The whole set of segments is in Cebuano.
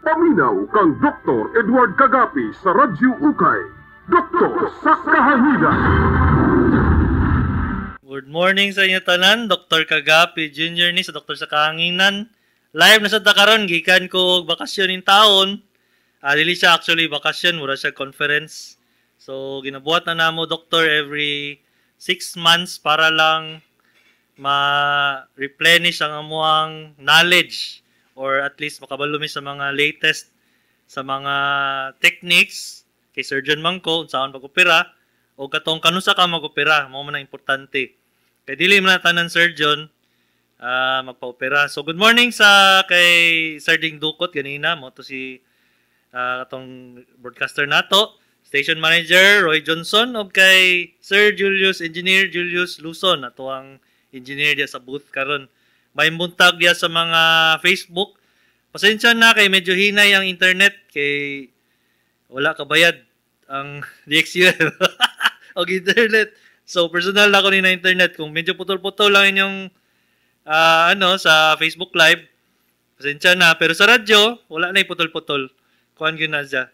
Paminaw kang Dr. Edward Kagapi sa Radyo Ukay. Doktor sa Kahanginan. Good morning sa inyo tanan, Dr. Kagapi Jr. ni sa Doktor sa Kahanginan. Live na sa karon, gikan ko og bakasyon ning taon. Dili siya actually bakasyon, mura siya conference. So ginabuhat na namo, doktor, every 6 months para lang ma-replenish ang amuang knowledge or at least makabalo mi sa mga latest sa mga techniques kay surgeon man ko, unsaon pag-opera o katong kanusa ka mag-opera. Mao man ang importante kay dili man na tanan surgeon magpa-opera. So good morning sa kay Sir Ding Dukot ganina mo to si katong broadcaster nato, station manager Roy Johnson, ug kay Sir Julius, Engineer Julius Luzon, ato ang engineer diya sa booth karon. May buntag diya sa mga Facebook. Pasensya na kay medyo hinay ang internet kay wala ka bayad ang DXUL og internet. So personal na ko ni na internet. Kung medyo putol-putol lang inyong ano sa Facebook Live, pasensya na. Pero sa radyo, wala na putol-putol. Kuan gyud na siya.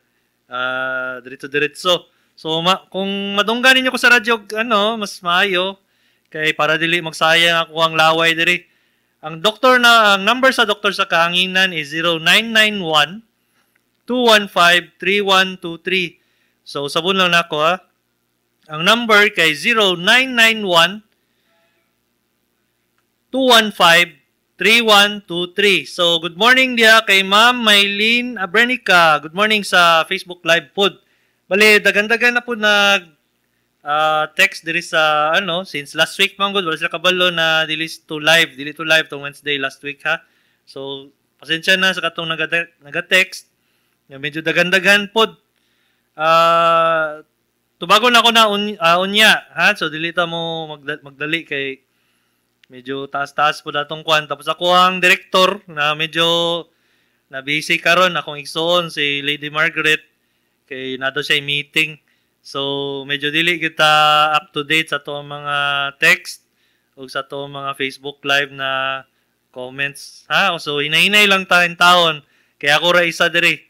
Diretso-diretso. So kung madunggan ninyo ko sa radyo, ano, mas maayo kay para dili magsayang ako ang laway diri. Ang doktor na ang number sa Doktor sa Kahanginan is 0991 215 3123. So sabon lang nako ha. Ang number kay 0991 215 3123. So good morning diya kay Ma'am Maylene Abrenica. Good morning sa Facebook Live pod. Bale, dagan-dagan na po nag text diri sa ano since last week man gud. Wala sila kabalo na dili to live tong Wednesday last week ha. So pasensya na sa katong naga-text nga medyo dagan-dagan pod. Tubagon ako na unya ha. So dili ta mo magdali kay medyo taas-taas po datong kwan. Tapos ako ang director na medyo na busy karon, akong igsoon si Lady Margaret kay naa daw siya meeting. So medyo dili kita up to date sa ato mga text ug sa ato mga Facebook Live na comments ha. So hinay-hinay lang tayong taon kay ako ra isa diri.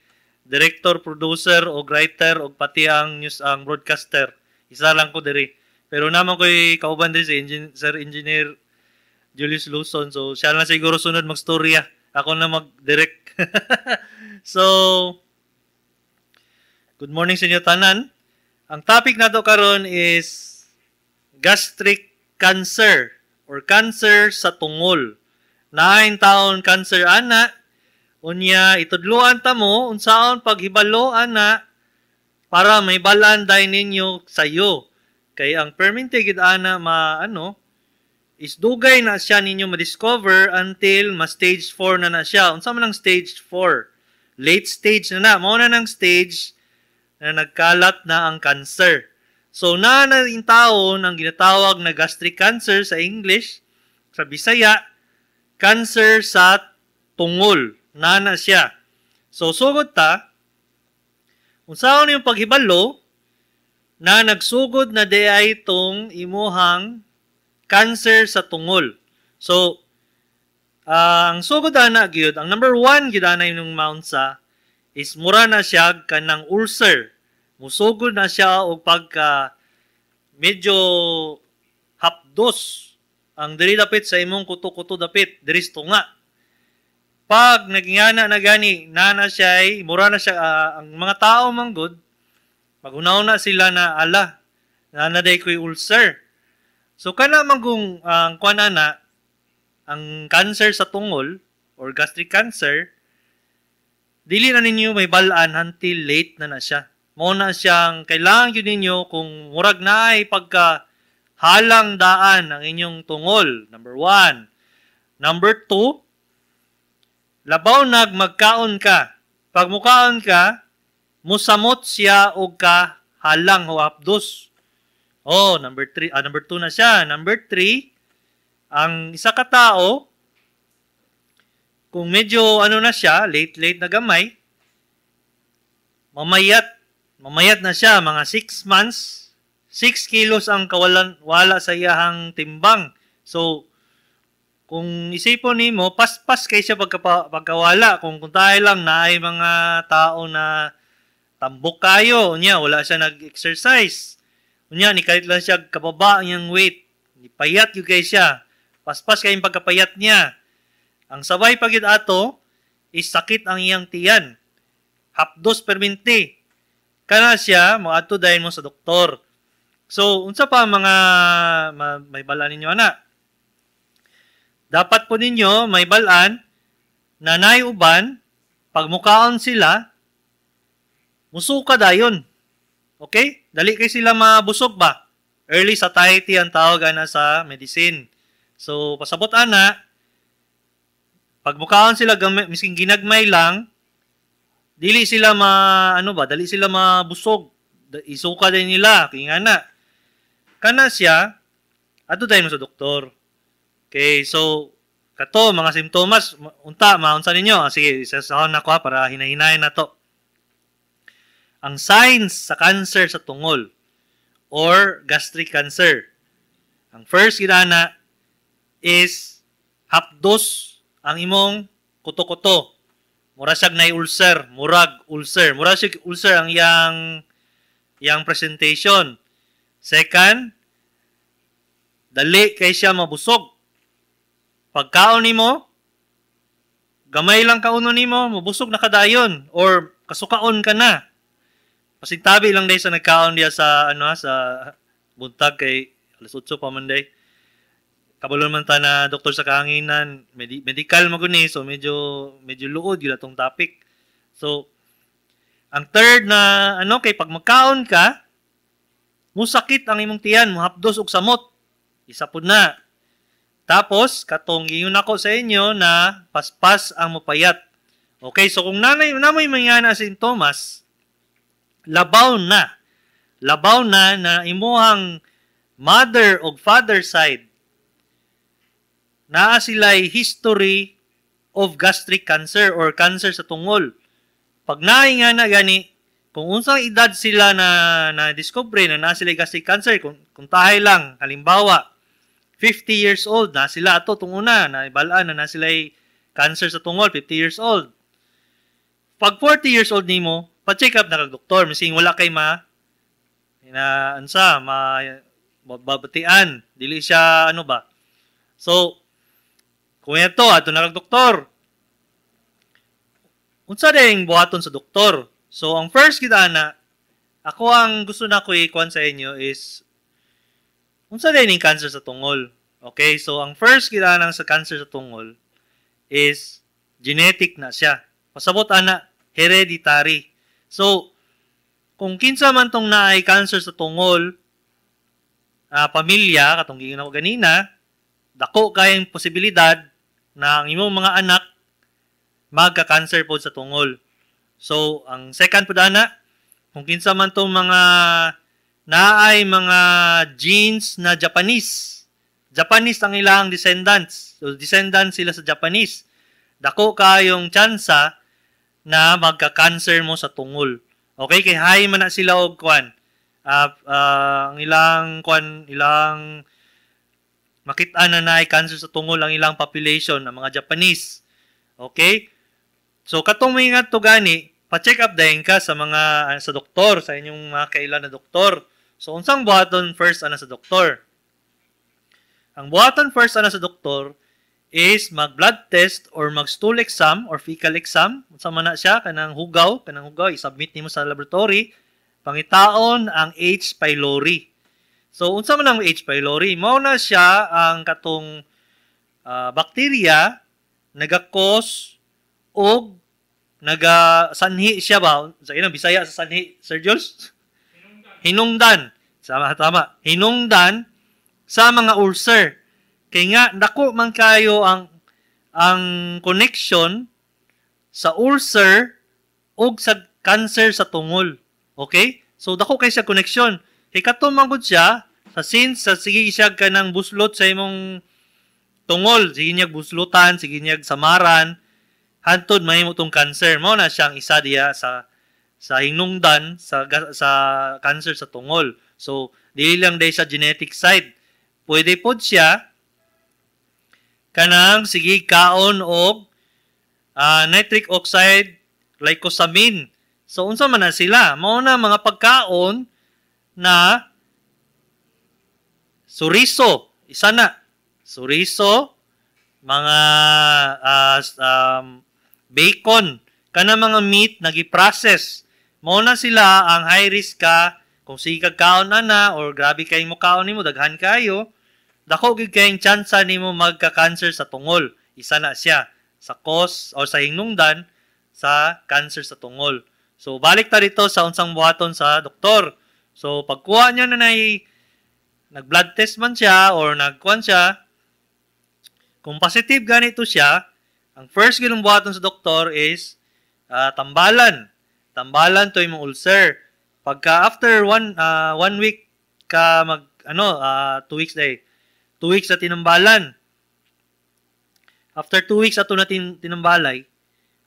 Director, producer og writer og pati ang news, ang broadcaster. Isa lang ko diri. Pero naman ko'y kauban diri si Sir Engineer Julius Luzon. So siya lang siguro sunod magstorya. Ako na mag-direct. So good morning sa inyo tanan. Ang topic nato karon is gastric cancer or cancer sa tungol. Nain taon cancer ana, unya itudloan ta mo unsaon paghibalo ana para may balan day ninyo sayo. Kay ang permente gid ana ma ano is dugay na siya ninyo ma-discover until ma stage 4 na na siya. Unsa man ang stage 4? Late stage na na. Mao na ng stage na nagkalat na ang cancer. So, na yung taon ang ginatawag na gastric cancer sa English, sa Bisaya, cancer sa tungol. Na siya. So, sugod ta, unsaon yung paghibalo na nagsugod na di ay itong imuhang cancer sa tungol. So, ang sugod ana gyud, ang number one gyud ana yung maunsa is mura na siya kanang ulcer. Musugod na siya og pagka medyo hapdos ang diri dapit sa imong kuto-kuto dapit diri sa tunga. Pag nagingana na gani, na siya ay, mura na siya, ang mga tao manggod, magunaw na sila na ala, na day ko'y ulcer. So kana man kung ang kuan ana, ang cancer sa tungol or gastric cancer, dili na ninyo may balaan until late na na siya. Mao na siyang kailangan yun ninyo kung murag na ay pagka halang daan ang inyong tungol. Number one. Number two, labaw nag magkaon ka. Pag mukaon ka, musamot siya og ka halang o hapdos. Oh, number three, number two na siya. Number three, ang isa ka tao, kung medyo ano na siya, late-late na gamay, mamayat na siya, mga 6 months, 6 kilos ang kawalan, wala sa iyahang timbang. So, Kung isipon nimo, paspas kay siya pagkawala. Kung tayo lang naay mga tao na tambok kayo, unya wala siya nag-exercise. Unya ni kalit lang siya kababa ang iyang weight. Payat gyud kay siya. Paspas kay pagkapayat niya. Ang sabay pa gyud ato is sakit ang iyang tiyan. Hapdos perminti. Kana siya moadto dayon mo sa doktor. So unsa pa ang mga may balaan ninyo ana? Dapat po ninyo may balaan na naay uban pag mukaon sila musuka dayon. Okay? Dali kay sila mabusog ba? Early satiety ang tawag ana sa medicine. So pasabot ana, pag mukaon sila misking ginagmay lang, dili sila ma ano ba, dali sila mabusog. Isuka din nila kay nga na. Kana siya adto dayon mo sa doktor. Okay, so kato mga simptomas unta maunsa ninyo. Sige, isasahon nako para hinahinayan na to. Ang signs sa cancer sa tungol or gastric cancer. Ang first gidana is hapdos ang imong kuto-kuto. Mura siyag nay ulcer, murag ulcer. Mura siyag ulcer ang iyang presentation. Second, dali kay siya mabusog. Pagkaon nimo, gamay lang kauno nimo, mabusog na kadayon or kasukaon ka na. Pasintabi lang day sa nagkaon diya sa ano sa buntag kay alas 8 pa man day. Kabalo man ta na doktor sa kahanginan, medical maguni, so medyo luod gyud atong topic. So ang third na ano kay pag magkaon ka, musakit ang imong tiyan, muhapdos og samot. Isa pud na. Tapos katong giingon nako sa inyo na paspas ang mupayat. Okay, so kung nanay namoy mga na sintomas, labaw na. Labaw na na imuhang mother o father side naa sila'y history of gastric cancer or cancer sa tungol. Pag naay nga na gani, kung unsang edad sila na discover na naa sila'y gastric cancer, kung tahay lang, halimbawa, 50 years old na sila ato tung una, na ibalaan na naa sila'y cancer sa tungol, 50 years old. Pag 40 years old nimo, pa-check up na kag doktor, mising wala kay ma na ansa ma babatian, dili siya ano ba. So kung ito ato na kag doktor. Unsa ding buhaton sa doktor? So ang first gid ana, ako ang gusto na ko ikuan sa inyo is unsa din cancer sa tungol. Okay, so ang first gid ana sa cancer sa tungol is genetic na siya. Pasabot ana, hereditary. So, kung kinsa man tong naay cancer sa tungol, pamilya, katong giingon ako ganina, dako kayong posibilidad na ang imong mga anak magka-cancer pod sa tungol. So, ang second pod ana, kung kinsa man tong mga naay mga genes na Japanese. Japanese ang ilang descendants. So, descendants sila sa Japanese. Dako kayong tsansa na magka-cancer mo sa tungol. Okay, kay high man na sila og kwan. Ang ilang kwan, ilang makita na naay cancer sa tungol ang ilang population, ang mga Japanese. Okay? So katong may ngadto gani, pa-check up dayon ka sa mga sa doktor, sa inyong mga kailan na doktor. So unsang buhaton first ana sa doktor? Ang buhaton first ana sa doktor is mag-blood test or mag-stool exam or fecal exam. Unsa man na siya, kanang hugaw, i-submit nimo sa laboratory, pangitaon ang H. pylori. So unsa man ang H. pylori? Mao na siya ang katong bakterya naga-cause og naga-sanhi siya ba? Sa inang Bisaya sa sanhi, Sir Jules? Hinungdan. Tama, tama. Hinungdan sa mga ulcer. Kaya nga, dako man kayo ang connection sa ulcer og sa cancer sa tungol. Okay? So, dako kay siya connection. Kay kato man gud siya, sa since sa sige siya ka ng buslot sa imong tungol, sige niya buslotan, sige niya samaran, hantod mahimo tong cancer. Mao na siyang isa diya sa hinungdan sa cancer sa tungol. So, dili lang day sa genetic side. Pwede pod siya Kanang sige kaon og nitric oxide, glycosamine. So unsa man na sila? Mao na mga pagkaon na suriso, isa na. Suriso, mga bacon, kana mga meat na gi-process. Mao na sila ang high risk ka kung sige kag kaon ana or grabe kay mo kaon nimo, daghan kayo, dako gyud kayong tsansa nimo magka-cancer sa tungol. Isa na siya sa cause o sa hinungdan sa cancer sa tungol. So balik ta dito sa unsang buhaton sa doktor. So pagkuha niya na nay nag-blood test man siya or nagkuan siya, kung positive ganito siya, ang first ginong buhaton sa doktor is tambalan. Tambalan to imong ulcer. Pagka after one week ka mag ano 2 weeks day. 2 weeks sa tinambalan. After 2 weeks ato na tinambalay,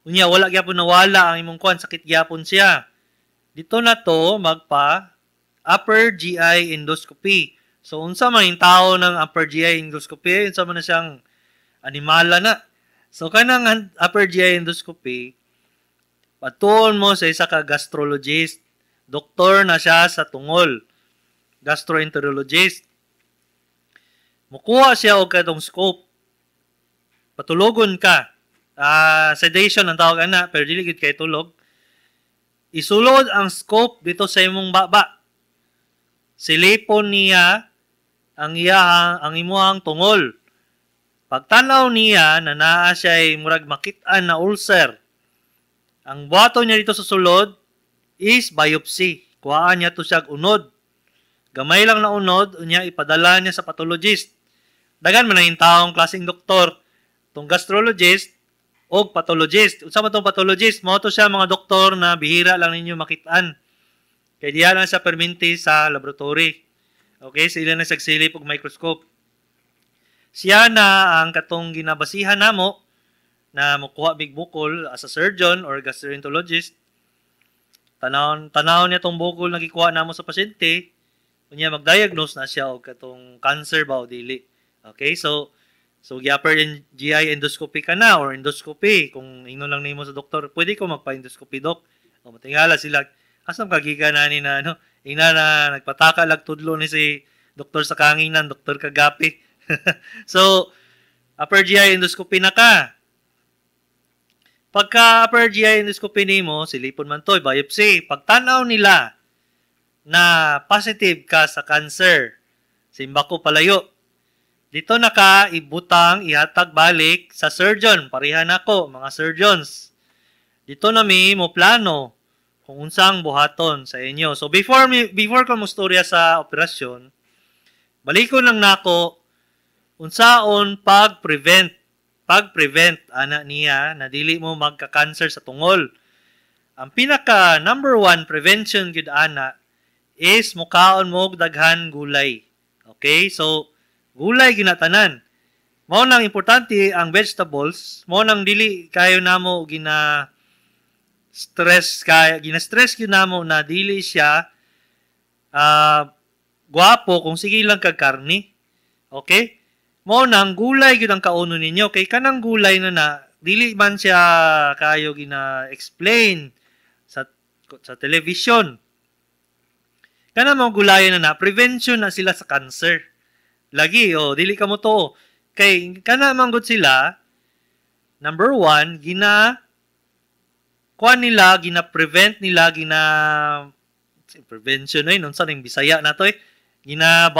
unya wala gyapon nawala ang imong kuan, sakit gyapon siya. Dito na to magpa upper GI endoscopy. So unsa man yung tao ng upper GI endoscopy, unsa man na siyang animala na? So kanang upper GI endoscopy, patuon mo sa isa ka gastrologist. Doktor na siya sa tungol. Gastroenterologist. Mukuha siya og katong scope. Patulogon ka. Sedation ang tawag ana, pero dili gid kay tulog. Isulod ang scope dito sa imong baba. Silipon niya ang iyahang ang imuhang tungol. Pagtanaw niya na naa siya ay murag makit-an na ulcer. Ang buhaton niya dito sa sulod is biopsy. Kuhaan niya to siya unod. Gamay lang na unod, unya ipadala niya sa pathologist. Dagan man na yung taong klaseng doktor, tong gastrologist o pathologist. Unsa man tong pathologist? Mao to siya mga doktor na bihira lang ninyo makitaan. Kay diha lang sa perminti sa laboratory. Okay, sila na sagsilip og microscope. Siya na ang katong ginabasihan namo na mukuha big bukol as a surgeon or gastroenterologist. Tanaw tanaw niya tong bukol na gikuha namo sa pasyente, unya mag-diagnose na siya og katong cancer ba o dili. Okay, so gi-upper GI endoscopy ka na or endoscopy kung ingnon lang nimo sa doktor, "Pwede ko magpa-endoscopy, doc?" O matingala sila, asam kagikan na ni na ano, ina na nagpataka lag tudlo ni si doktor sa kanginan, Doktor Kagapi. So upper GI endoscopy na ka. Pagka upper GI endoscopy nimo, silipon man to, biopsy. Pagtanaw nila na positive ka sa cancer, simba ko palayo. Dito na ka ibutang, ihatag balik sa surgeon. Pareha nako, mga surgeons. Dito na mi mo plano kung unsang buhaton sa inyo. So before ko mo storya sa operasyon, balikon lang nako unsaon pag-prevent ana niya na dili mo magka-cancer sa tungol. Ang pinaka number one prevention gyud ana is mukaon mo og daghan gulay. Okay? So gulay ginatanan. Mao nang importante ang vegetables, mao nang dili kayo namo gina stress kay gina stress gyud namo na dili siya gwapo kung sige lang kag karni. Okay? Mao nang gulay gyud ang kaunon ninyo kay kanang gulay na na dili man siya kayo gina explain sa television. Kana mga gulayan na na prevention na sila sa cancer. Lagi, oh, dili ka mo to. Kay kana man gud sila, number one, gina kuan nila, gina-prevent nila, gina prevention ay unsa ning Bisaya na to eh. Gina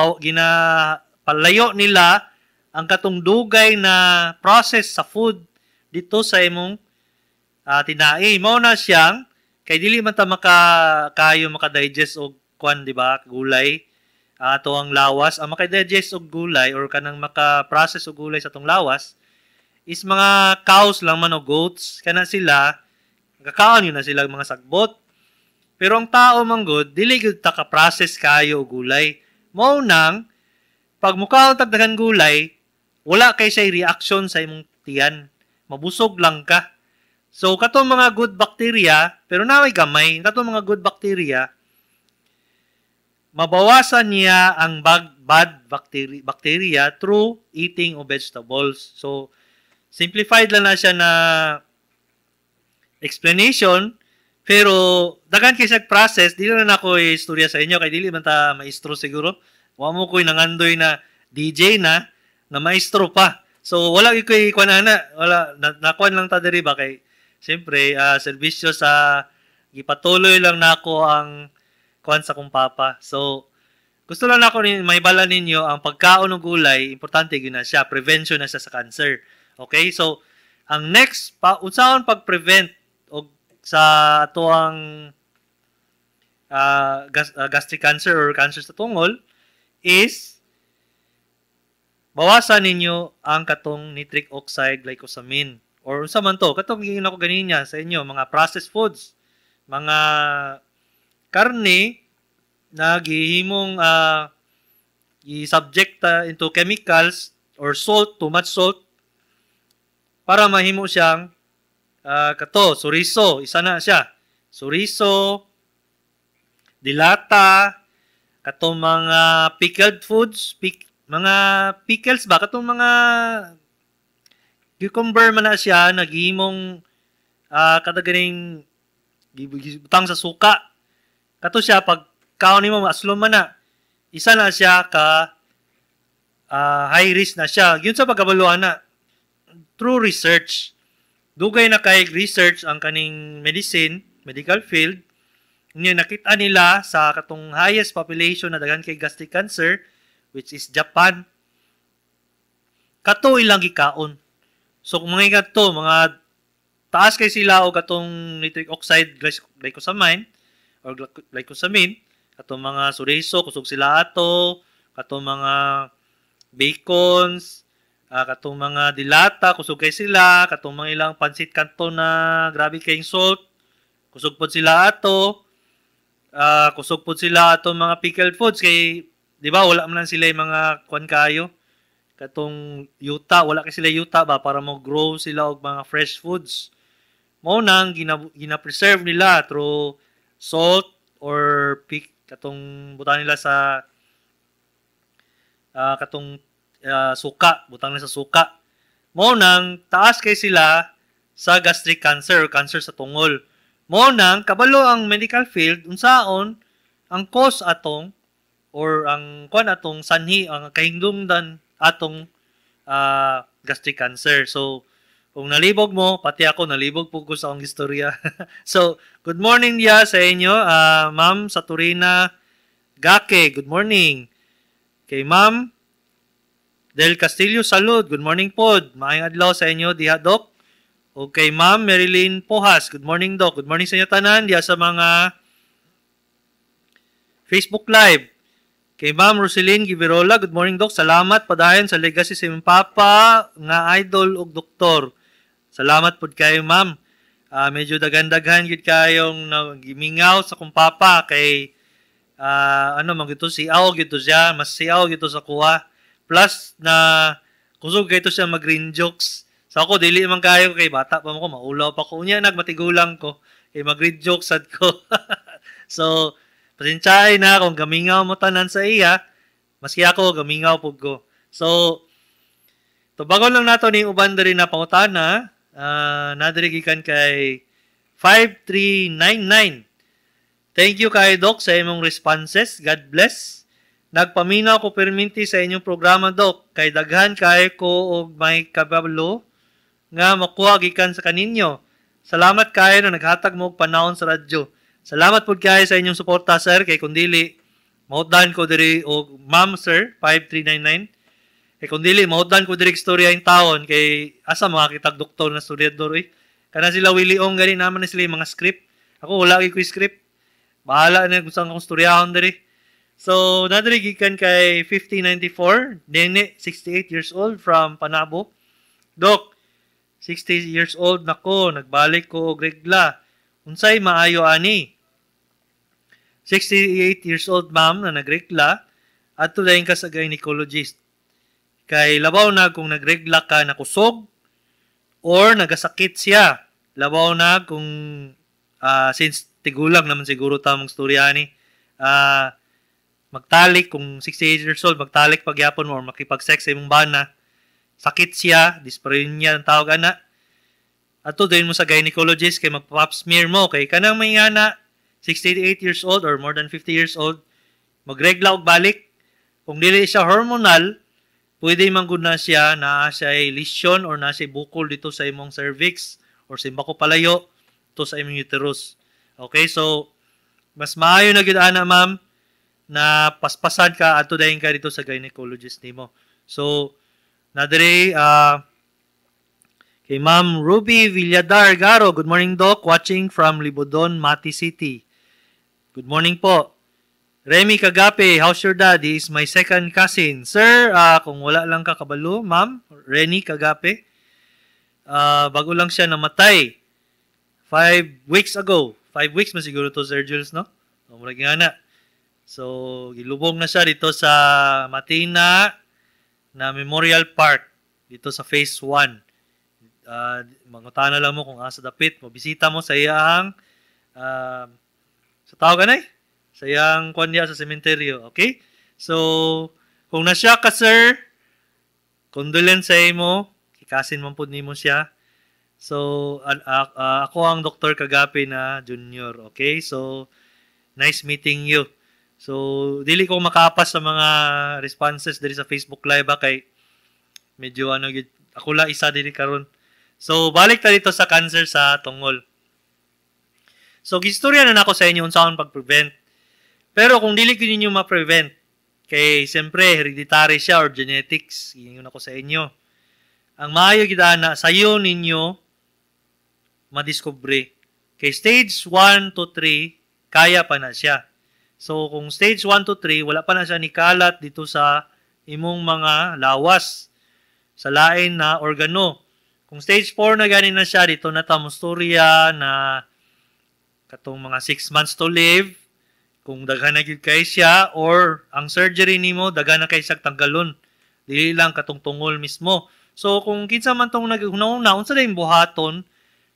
palayo nila ang katong dugay na process sa food dito sa imong tinai. Mao na siyang kay dili man ta maka kayo maka-digest og kuan, di ba? Gulay ato ang lawas. Ang maka-digest og gulay or kanang maka-process og gulay sa atong lawas is mga cows lang man o goats. Kana sila kakaon yun na sila mga sagbot. Pero ang tao man gud, dili gyud ta ka-process kayo og gulay. Mao nang pag mukaon tag daghan gulay, wala kay siya reaction sa imong tiyan. Mabusog lang ka. So katong mga good bacteria, pero naway gamay, katong mga good bacteria Mabawasan niya ang bad bacteria through eating of vegetables. So, simplified lang na siya na explanation, pero daghan kay siya process. Dili na nako istorya sa inyo kay dili man ta maestro siguro. Wa mo ko'y nangandoy na DJ na na maestro pa. So wala gyud ko'y kuan ana, wala na, nakuan lang ta diri ba kay siyempre serbisyo sa gipatuloy lang nako ang kuan sa kong papa. So gusto lang nako ni may bala ninyo ang pagkaon og gulay, importante gyud na siya, prevention na siya sa cancer. Okay? So ang next pa, unsaon pag-prevent og sa atoang gastric cancer or cancer sa tungol is bawasan ninyo ang katong nitric oxide glycosamine or unsa man to katong giingon ako ganina sa inyo, mga processed foods, mga karne na gihimong i-subject into chemicals or salt, too much salt para mahimo siyang kato chorizo, isa na siya. Chorizo, dilata, katong mga pickled foods, mga pickles ba, katong mga cucumber man na siya, naghimong kadaganing gibutang sa suka. Kato siya, pag kaon nimo maaslom man na. Isa na siya ka high risk na siya. Yun sa pagkabaluan na through research. Dugay na kay research ang kaning medicine, medical field. Nya nakita nila sa katong highest population na daghan kay gastric cancer, which is Japan. Kato ilang gikaon. So kung mga kato, mga taas kay sila og katong nitric oxide glycosamine or glycosamine, katong mga chorizo, kusog sila ato, katong mga bacons, katong mga dilata, kusog kay sila, katong mga ilang pansit canton na grabe kayong salt, kusog pod sila ato, kusog pod sila atong mga pickled foods kay di ba wala man lang sila yung mga kuan kayo katong yuta, wala kay sila yuta ba para mo grow sila og mga fresh foods. Mao nang gina-preserve nila through salt or pick katong butang nila sa katong suka, butang nila sa suka. Mao nang taas kay sila sa gastric cancer or cancer sa tungol. Mao nang kabalo ang medical field unsaon ang cause atong or ang kuan atong sanhi, ang kahingdungdan atong gastric cancer. So kung nalibog mo, pati ako nalibog po ko sa akong istorya. So, good morning diya sa inyo, Ma'am Saturina Gake, good morning. Kay Ma'am Del Castillo Salud, good morning pod. Maayong adlaw sa inyo diha, Doc. O kay Ma'am Marilyn Pojas, good morning, Doc. Good morning sa inyo tanan diha sa mga Facebook Live. Kay Ma'am Roseline Giverola, good morning, Doc. Salamat padayon sa legacy sa imong papa nga idol ug doktor. Salamat pud kayo, Ma'am. Medyo daghan-daghan gyud kayong nagimingaw sa kong papa kay ano man gito, siaw gito siya, mas siaw gito sa kuha. Plus na kusog kay to siya mag-green jokes. So ako dili man kayo kay bata pa mo ko, maulaw pa ko. Unya nagmatigulang ko kay mag-green jokes sad ko. So pasensyahay na kung gamingaw mo tanan sa iya, maski ako gamingaw pud ko. So tubagon lang nato ning uban diri na pangutana, nadiri gikan kay 5399. Thank you kay Doc sa imong responses. God bless. Nagpaminaw ko perminti sa inyong programa, Doc, kay daghan kay ko og may kabalo nga makuha gikan sa kaninyo. Salamat kayo na naghatag mo og panahon sa radyo. Salamat pud kayo sa inyong suporta, sir, kay kun dili mahutdan ko diri og ma'am sir 5399. Kay kun dili mahutdan ko diri istorya in taon kay asa makakitag doktor na studyador eh. Kana sila Willie Ong gani naman na sila yung mga script. Ako wala gyud ko script. Bahala na kung saan akong storyahon diri. So, nadiri gikan kay 5094, Nene, 68 years old from Panabo. Doc, 60 years old nako, nagbalik ko og regla. Unsay maayo ani? 68 years old, ma'am, na nagregla, adto dayon ka sa gynecologist. Kay labaw na kung nagregla ka na kusog or nagasakit siya. Labaw na kung since tigulang naman siguro tamang storya ni. Magtalik kung 68 years old, magtalik pagyapon mo or makipag-sex sa imong bana. Sakit siya, dyspareunia ang tawag ana. Ato din mo sa gynecologist kay magpa-pap smear mo kay kanang may ana 68 years old or more than 50 years old, magregla og balik. Kung dili siya hormonal, pwede man gud na siya na siya ay lesion or na siya bukol dito sa imong cervix or sa bako palayo to sa imong uterus. Okay, so mas maayo na gyud ana, ma'am, na paspasan ka, adto dayon ka dito sa gynecologist nimo. So na dire kay Ma'am Ruby Villadar Garo, "Good morning, Doc, watching from Libodon, Mati City." Good morning po. Remy Kagape, "How's your dad? He is my second cousin." Sir, kung wala lang ka kabalo, Ma'am, Renny Kagape, bago lang siya namatay. 5 weeks ago. 5 weeks man siguro to, Sir Jules, no? O, murag nga na. So, gilubong na siya dito sa Matina na Memorial Park dito sa Phase 1. Mangutana lang mo kung asa dapit, mobisita mo sa iyang sa tawag anay? Sa iyang kwan niya sa sementeryo, okay? So, kung nasya ka, sir, condolence sa imo, kikasin man pud nimo siya. So, ako ang Dr. Kagape na junior, okay? So, nice meeting you. So, dili ko makapas sa mga responses diri sa Facebook Live ba kay medyo ano gyud, ako lang isa diri karon. So, balik ta dito sa cancer sa tungol. So, gistorya na nako sa inyo unsaon pag-prevent. Pero kung dili gyud ninyo ma-prevent, kay siyempre hereditary siya or genetics, giingon ako sa inyo. Ang maayo gid ana, sayo ninyo madiskubre. Kay stage 1 to 3, kaya pa na siya. So, kung stage 1 to 3, wala pa na siya nikalat dito sa imong mga lawas, sa lain na organo. Kung stage 4 na gani na siya, dito na ta mostorya na katong mga 6 months to live, kung daghan na gyud kay siya or ang surgery nimo daghan na kay siya tanggalon. Dili lang katong tungol mismo. So kung kinsa man tong naghuna-huna unsa day buhaton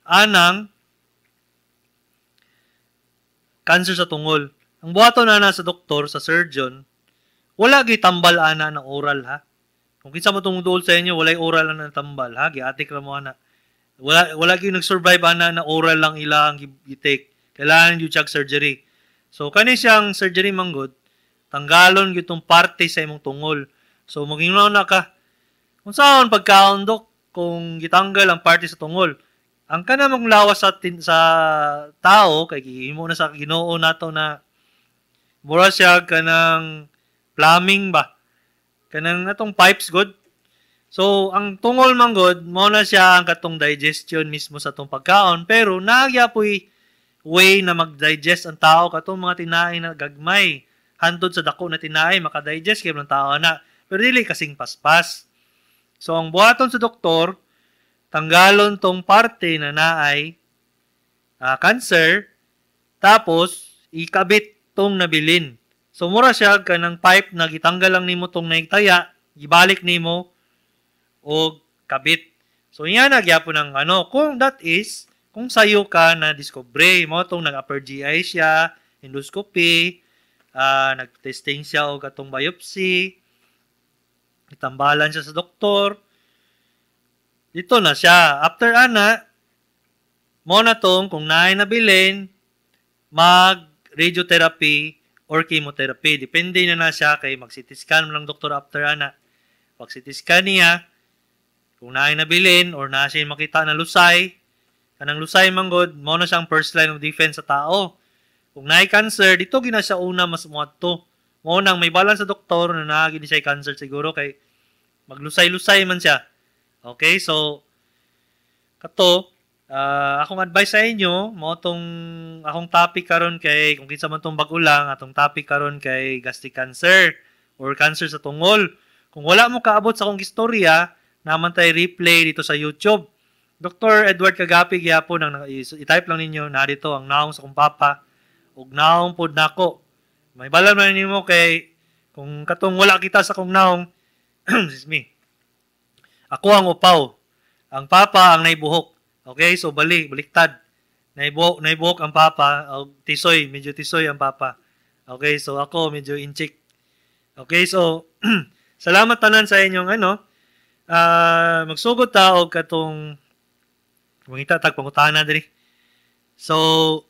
anang cancer sa tungol. Ang buhaton ana sa doktor, sa surgeon, wala gyud tambal ana ng oral ha. Kung kinsa mo tong duol sa inyo, walay oral ana tambal ha, giatik ra mo ana. Wala gyud nag-survive ana na oral lang ilang gi-take. Kailangan gyud siya surgery. So kani siyang surgery manggod, tanggalon gyud tong parte sa imong tungol. So magingnon na ka. Unsaon pagkaon, Dok, kung gitanggal ang parte sa tungol? Ang kanang lawas sa tao kay gihimo na sa Ginoo nato na mura siya kanang plumbing ba? Kanang atong pipes good. So, ang tungol man gud, mao na siya ang katong digestion mismo sa atong pagkaon, pero naa poy way na mag-digest ang tao katong mga tinai na gagmay. Hantod sa dako na tinai, makadigest kay ng tao na. Pero dili kasing paspas. So, ang buhaton sa doktor, tanggalon tong parte na naay cancer, tapos ikabit tong nabilin. So, mura siya kanang pipe na gitanggal lang nimo tong naigtaya, gibalik nimo og kabit. So, yan na gyapon ng ano, kung that is, kung sayo ka na discover, mo tong nag-upper GI siya, endoscopy, nag-testing siya og atong biopsy, itambalan siya sa doktor. Dito na siya. After ana, mo na tong kung naay nabilin, mag radiotherapy or chemotherapy. Depende na na siya kay mag-CT scan mo lang doktor after ana. Pag CT scan niya, kung naay nabilin or naa siya makita na lusay, kanang lusay manggod, mo na siyang first line of defense sa tao. Kung naay cancer, dito gina siya una mas muadto. Mo nang may balance sa doktor na naa gini siya cancer siguro kay maglusay-lusay man siya. Okay, so kato akong advice sa inyo, mo tong akong topic karon kay kung kinsa man tong bag-o lang, atong topic karon kay gastric cancer or cancer sa tungol. Kung wala mo kaabot sa akong istorya, naman tay replay dito sa YouTube. Dr. Edward Kagapi gyapon ang i-type lang ninyo na dito ang naong sa akong papa ug naong pod nako. May balan man nimo kay kung katong wala kita sa akong naong, excuse me. Ako ang upaw. Ang papa ang naibuhok. Okay, so baliktad. Naibuhok ang papa, og tisoy, medyo tisoy ang papa. Okay, so ako medyo inchik. Okay, so salamat tanan sa inyong ano. Magsugod ta og katong mangita tag pangutana diri. So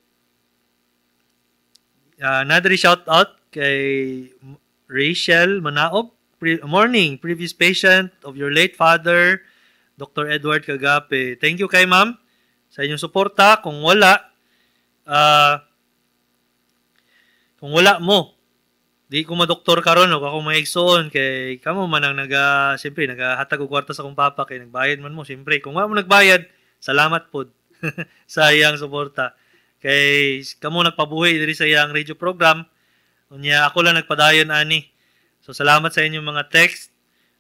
nadiri shout out kay Rachel Manaog. Morning, previous patient of your late father, Dr. Edward Cagape. Thank you kay ma'am sa inyong suporta. Kung wala mo, di ko madoktor karon og ako maigsoon kay kamo man ang naga siyempre nagahatag og kwarta sa akong papa kay nagbayad man mo siyempre. Kung wala mo nagbayad, salamat pod sa iyang suporta. Kay kamo nagpabuhi diri sa iyang radio program. Unya ako lang nagpadayon ani. So salamat sa inyong mga text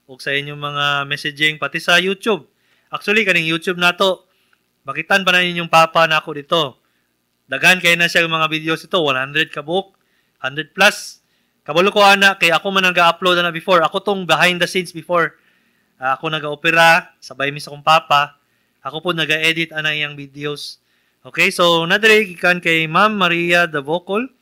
ug sa inyong mga messaging pati sa YouTube. Actually kaning YouTube nato, makitan pa na ninyong papa nako dito. Daghan kay na siya mga videos ito, 100 ka buok, 100 plus. Kabalo ko ana kay ako man nag-upload na before. Ako tong behind the scenes before. Ako nag-opera sabay mi sa akong papa. Ako po nag-edit ana iyang videos. Okay, so nadiri gikan kay Ma'am Maria the Vocal.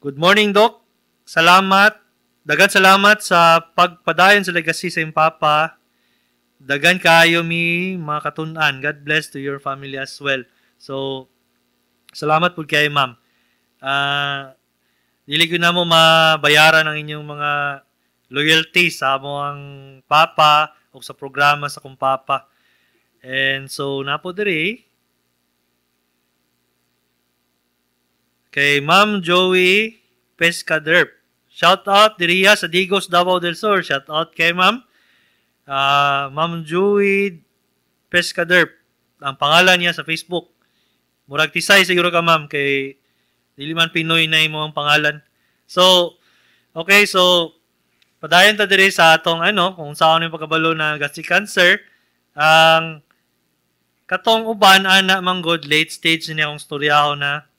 Good morning, Doc. Salamat. Dagan salamat sa pagpadayon sa legacy sa iyong papa. Dagan kayo mi mga katun-an. God bless to your family as well. So, salamat po kay ma'am. Dili ko na mo mabayaran ang inyong mga loyalty sa among papa o sa programa sa akong papa. And so, napo diri kay Ma'am Joey Pescaderp. Shout out diriya sa Digos, Davao del Sur. Shout out kay Ma'am. Ma'am Joey Pescaderp. Ang pangalan niya sa Facebook. Murag tisay siguro ka ma'am kay dili man Pinoy na imo ang pangalan. So, okay, so padayon ta diri sa atong ano kung saan yung pagkabalo na gastric cancer. Ang katong uban ana manggod late stage niya akong storyahon na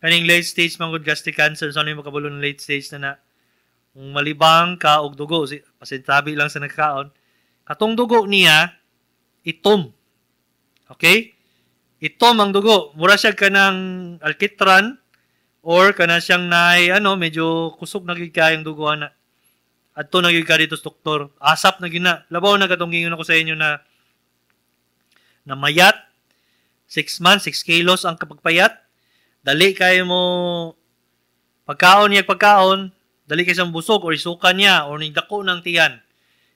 kaning late stage manggod gastric cancer, so ano yung pagkabalo ng late stage na na kung malibang ka og dugo, si pasintabi lang sa nagkaon, katong dugo niya itom. Okay? Itom ang dugo. Mura siya kanang alkitran or kana siyang naay ano, medyo kusog na gyud kayong dugo ana. Adto na gyud ka dito sa doktor. Asap na gyud na. Labaw na katong giingon ako sa inyo na mayat, 6 months, 6 kilos ang kapagpayat. Dali kayo mo pagkaon niya pagkaon, dali kay siyang busog or isuka niya or ning dako ng tiyan.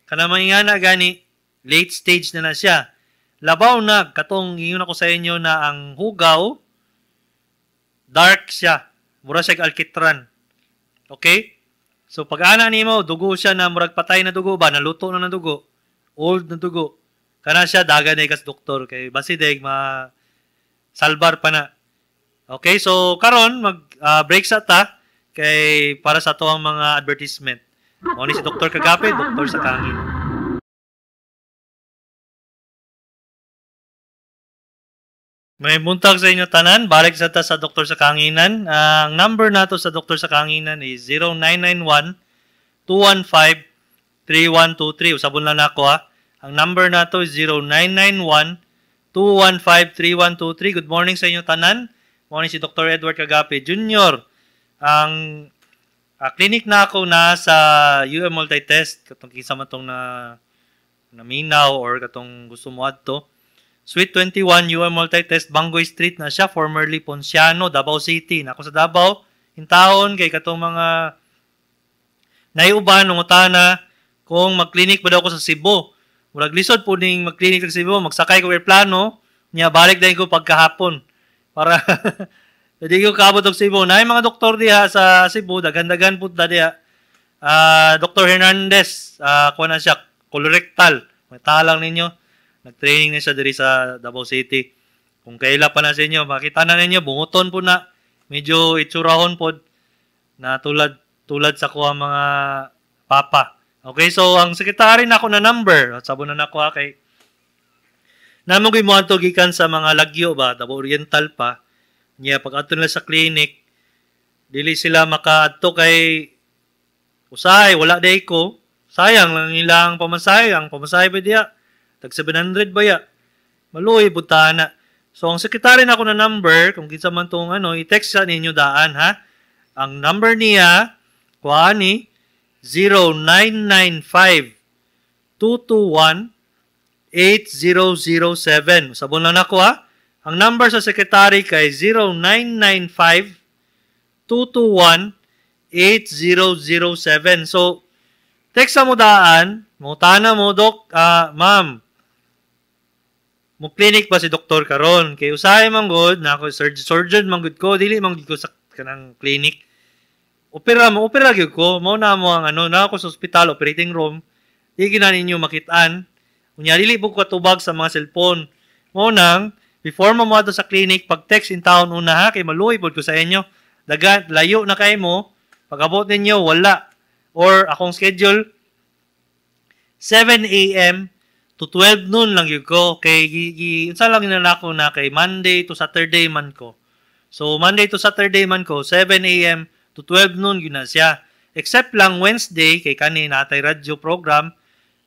Kana mga gani, late stage na na siya. Labaw na katong ingon ako sa inyo na ang hugaw dark siya. Mura siya alkitran. Okay? So pag ana nimo, dugo siya na murag patay na dugo ba, naluto na ng dugo, old na dugo. Kana siya dagan na ikas doktor kay basideg ma salbar pa na. Okay, so karon mag break sa ta kay para sa ato ang mga advertisement. Mao ni si Dr. Cagape, Doktor sa Kangin. May buntag sa inyo tanan, balik sa ta sa Doktor sa Kanginan. Ang number nato sa Doktor sa Kanginan is 0991-215-3123. Usabon lang nako ha. Ang number nato is 0991-215-3123. Good morning sa inyo tanan. Morning si Dr. Edward Cagape Jr. Ang clinic na ako na sa UM Multitest, katong kinsa man tong na naminaw or katong gusto mo adto. Suite 21, UM Multitest, Bangoy Street na siya, formerly Ponciano, Davao City. Nako sa Davao, intaon kay katong mga naiuban nungutana kung mag-clinic ba daw ko sa Cebu. Murag lisod po ning mag-clinic sa Cebu, magsakay ko airplano, niya balik din ko pagkahapon. Para hindi ko kaabot og Cebu. Naay mga doktor diha sa Cebu, daghan-daghan pud ta diha. Dr. Hernandez, kuha na siya, colorectal. May talang ninyo. Nag-training na siya diri sa Davao City. Kung kaila pa na sa inyo, makita na ninyo, bunguton po na. Medyo itsurahon po na tulad sa kuha mga papa. Okay, so ang sekretary na ako na number, sabo na nako ha, kay namo gyud mo adto gikan sa mga lagyo ba, Davao Oriental pa. Niya pag adto nila sa clinic, dili sila makaadto kay usahay wala day ko. Sayang lang ilang pamasahe, ang pamasahe ba diya? Tag 700 ba ya? Maluoy butana. So ang sekretary na ako na number, kung kinsa man tong ano, i-text sa ninyo daan ha. Ang number niya Kuha ni 0995 221 8007. Sabon lang nako ha. Ang number sa secretary kay 0995 221 8007. So, text sa mo daan, mutana mo, "Dok, ma'am, mo clinic ba si doktor karon?" Kay usahay man gud na ako, surgeon man gud ko, dili man gud ko sa kanang clinic. Opera mo, opera gyud ko. Mao na mo ang ano, na ako sa ospital, operating room. Di gina ninyo makitaan. Unya dili po ko tubag sa mga cellphone. Mao nang before mo moadto sa clinic, pag text in town una ha, kay maluoy pod ko sa inyo. Daga, layo na kay mo, pag abot ninyo wala. Or akong schedule 7 a.m. to 12 noon lang yun ko. Kay, unsa lang yun ako na kay Monday to Saturday man ko. So, Monday to Saturday man ko, 7 a.m. to 12 noon yun na siya. Except lang Wednesday, kay kani natay radyo program,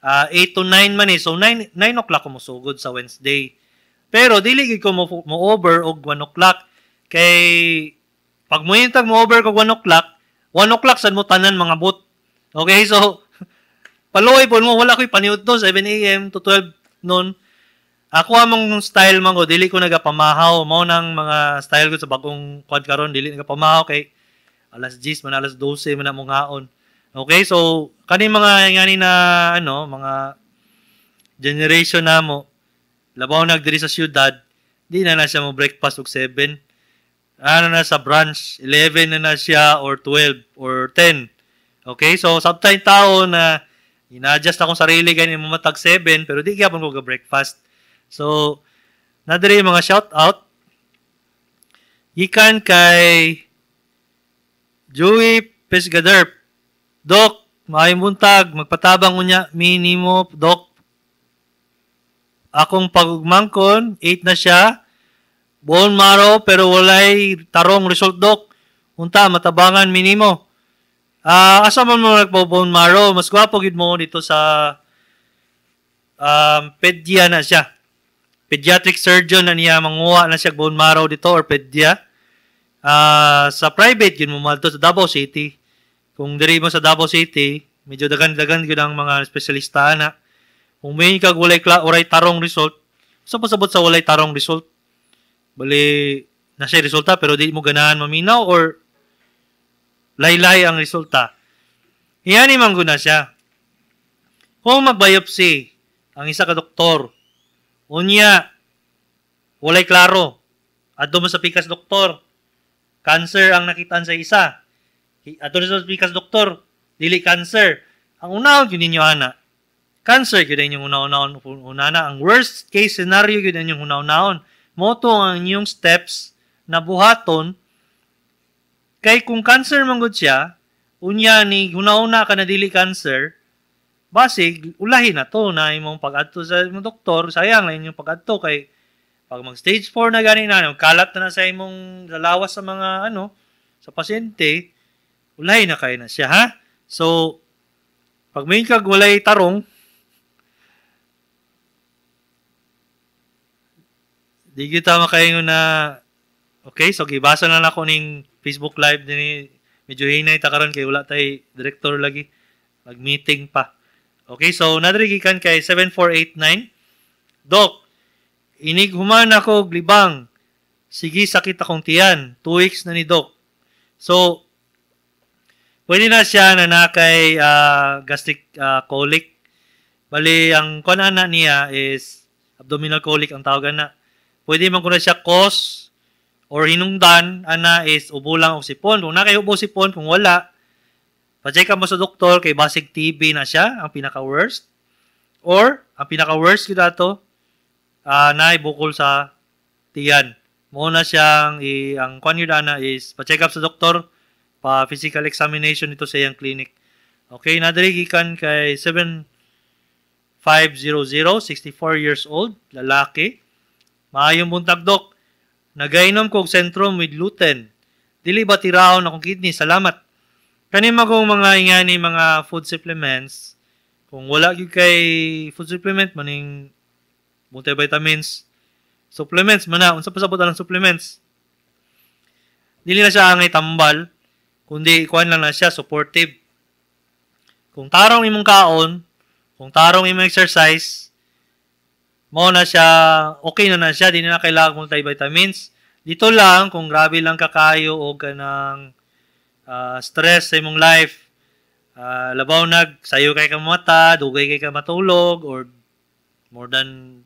8 to 9 man eh. So, 9 o'clock ko mosugod sa Wednesday. Pero, dili gyud ko mo over og 1 o'clock. Kay, pag mo mo over kog 1 o'clock, 1 o'clock sad mo tanan mga bot. Okay, so, paluoy po mo, wala ko'y paniud to, 7 a.m. to 12 noon. Ako among style man ko, dili ko nagapamahaw. Mao nang mga style ko sa bagong quad karon, dili nagapamahaw kay alas 10 man, alas 12 man na mongaon. Okay, so kani mga ngani na ano, mga generation namo, labaw nag diri sa syudad, di na na siya mo breakfast og 7. Ano na sa brunch, 11 na na siya or 12 or 10. Okay, so sometimes tao na ina-adjust akong sarili gani mo matag 7, pero di gyapon ko ga breakfast. So, nadiri mga shout out. Gikan kay Joey Pesgaderp. "Dok, maayong buntag, magpatabang unya minimo, Dok. Akong pagugmangkon, 8 na siya. Bone marrow pero walay tarong result, Dok. Unta matabangan minimo?" Asa man mo nagpo bone marrow? Mas gwapo gid mo dito sa pedia na siya. Pediatric surgeon na niya manguha na siya bone marrow dito or pedia. Sa private yun mo malto sa Davao City. Kung diri mo sa Davao City, medyo dagan-dagan gyud ang mga espesyalista na. Kung may kag walay oray tarong result, sa pasabot sa walay tarong result? Bali na siya resulta pero di mo ganahan maminaw or laylay ang resulta. Iyani man guna siya. Kung mag-biopsy ang isa ka doktor, unya walay klaro, adto mo sa pikas doktor, cancer ang nakitaan sa isa. Adto sa pikas doktor, dili cancer. Ang unahon gyud ninyo ana, cancer gyud inyong una-unahon unana. Ang worst case scenario gyud inyong una-unahon. Mo to ang inyong steps na buhaton. Kay kung cancer man gud siya, unya ni huna-huna ka na dili cancer, basig ulahin na to na imong pag-adto sa imong doktor, sayang na inyong pag-adto kay pag mag stage 4 na gani na, kalat na, na sa imong lawas sa mga ano, sa pasyente, ulahin na kay na siya ha. So, pag may kag walay tarong, di kita makaingon na. Okay, so gibasa na nako ning Facebook Live dinhi. Medyo hinay ta karon kay wala tay director lagi. Mag-meeting pa. Okay, so nadiri gikan kay 7489. "Dok, inig human ako og libang. Sige sakit akong tiyan. 2 weeks na ni, Dok." So, pwede na siya na nakay gastric colic. Bali, ang kuan ana niya is abdominal colic ang tawag na. Pwede man kuno siya cause or hinungdan ana is ubo lang o sipon. Kung na kay ubo, sipon, kung wala, pa-check mo sa doktor kay basig TB na siya, ang pinaka-worst. Or, ang pinaka-worst gyud ato, naay bukol sa tiyan. Mo na siyang, ang kwan yun ana is, pa-check up sa doktor, pa physical examination ito sa iyang clinic. Okay, nadiri gikan kay 7500, 64 years old, lalaki. "Maayong buntag, Dok. Nagainom kog Centrum with gluten. Dili ba tiraon akong kidney? Salamat." Kani magong mga ingani mga food supplements, kung wala gyud kay food supplement maning multivitamins, supplements man na, unsa pa sabot ang supplements? Dili na siya angay tambal. Kundi kuan lang na siya, supportive. Kung tarong imong kaon, kung tarong imong exercise, mao na siya, okay na na siya, di na kailangan multivitamins. Dito lang, kung grabe lang kakayo o kanang stress sa imong life, labaw nag sayo kay ka mata, dugay kay ka matulog, or more than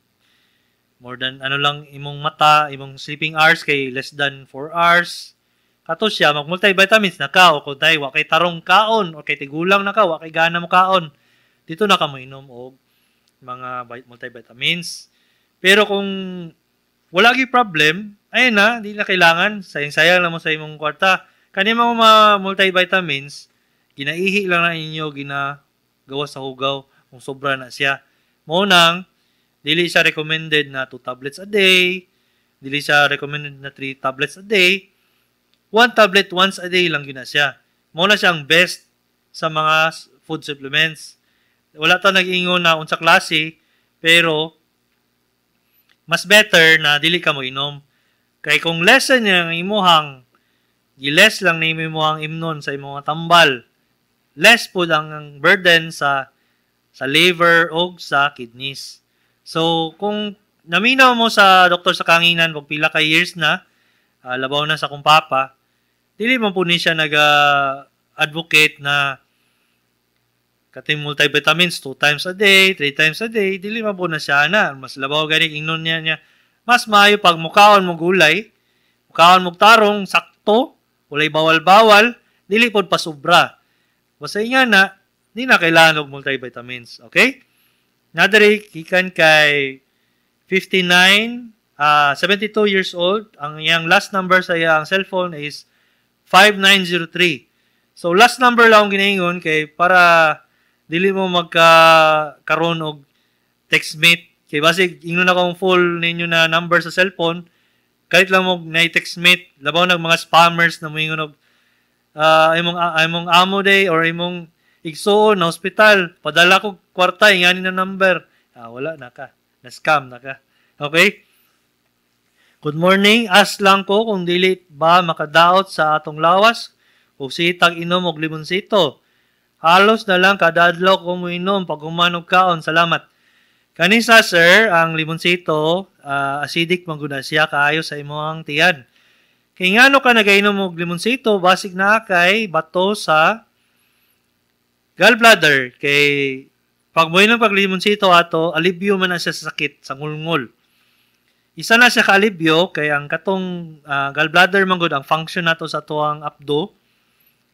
ano lang imong mata, imong sleeping hours kay less than 4 hours. Kato siya, mag multivitamins na ka, o kung tayo, wa kay tarong kaon, o kay tigulang na ka, wa kay gana mo kaon. Dito na ka mo inom og mga multivitamins. Pero kung wala gyud problem, ayun na, di na kailangan. Sayang-sayang lang mo sa imong kwarta. Kani mga multivitamins, ginaihi lang na inyo, ginagawa sa hugaw kung sobra na siya. Mao nang dili siya recommended na 2 tablets a day, dili siya recommended na 3 tablets a day. 1 tablet once a day lang gyud na siya. Mao na siyang best sa mga food supplements. Wala ta nag-ingon na unsa klase, pero mas better na dili ka mo inom. Kay kung lessen niya ang imuhang, gi-less lang nimo imong imnon sa imong tambal, less pud ang burden sa liver o sa kidneys. So, kung naminaw mo sa doktor sa kanginan pag pila ka years na, labaw na sa kong papa, dili man po ni siya nag-advocate na kating multivitamins 2 times a day, 3 times a day, dili man po na siya na. Mas labaw gani ingnon niya niya. Mas maayo pag mukaon mo gulay, mukaon mo tarong, sakto, walay bawal-bawal, dili pod pasubra. Basta nga na, di na kailangan og multivitamins. Okay? Nadari, gikan kay 59, 72 years old. Ang iyang last number sa iyang cellphone is 5903. So, last number lang akong ginaingon kay para dili mo magka karon og text mate. Kay basig ingnon akong full ninyo na number sa cellphone, kahit lang mo na text mate, labaw nag mga spammers na moingon og imong amo day or imong igsuon na hospital, padala ko kwarta, ingani na number. Ah, wala na ka. Na scam na ka. Okay? Good morning. Ask lang ko kung dili ba makadaot sa atong lawas kung sitag inom og limonsito. Halos na lang kada adlaw ko moinom pag human og kaon. Salamat. Kani sa sir, ang limonsito, acidic man gud na siya kaayo sa imong tiyan. Kay ngano ka nagainom og limonsito, basig na kay bato sa gallbladder, kay pag moinom pag limonsito ato, alibyo man na siya sa sakit sa ngulngol. Isa na siya ka-alibyo kay ang katong gallbladder man gud, ang function nato sa atuang apdo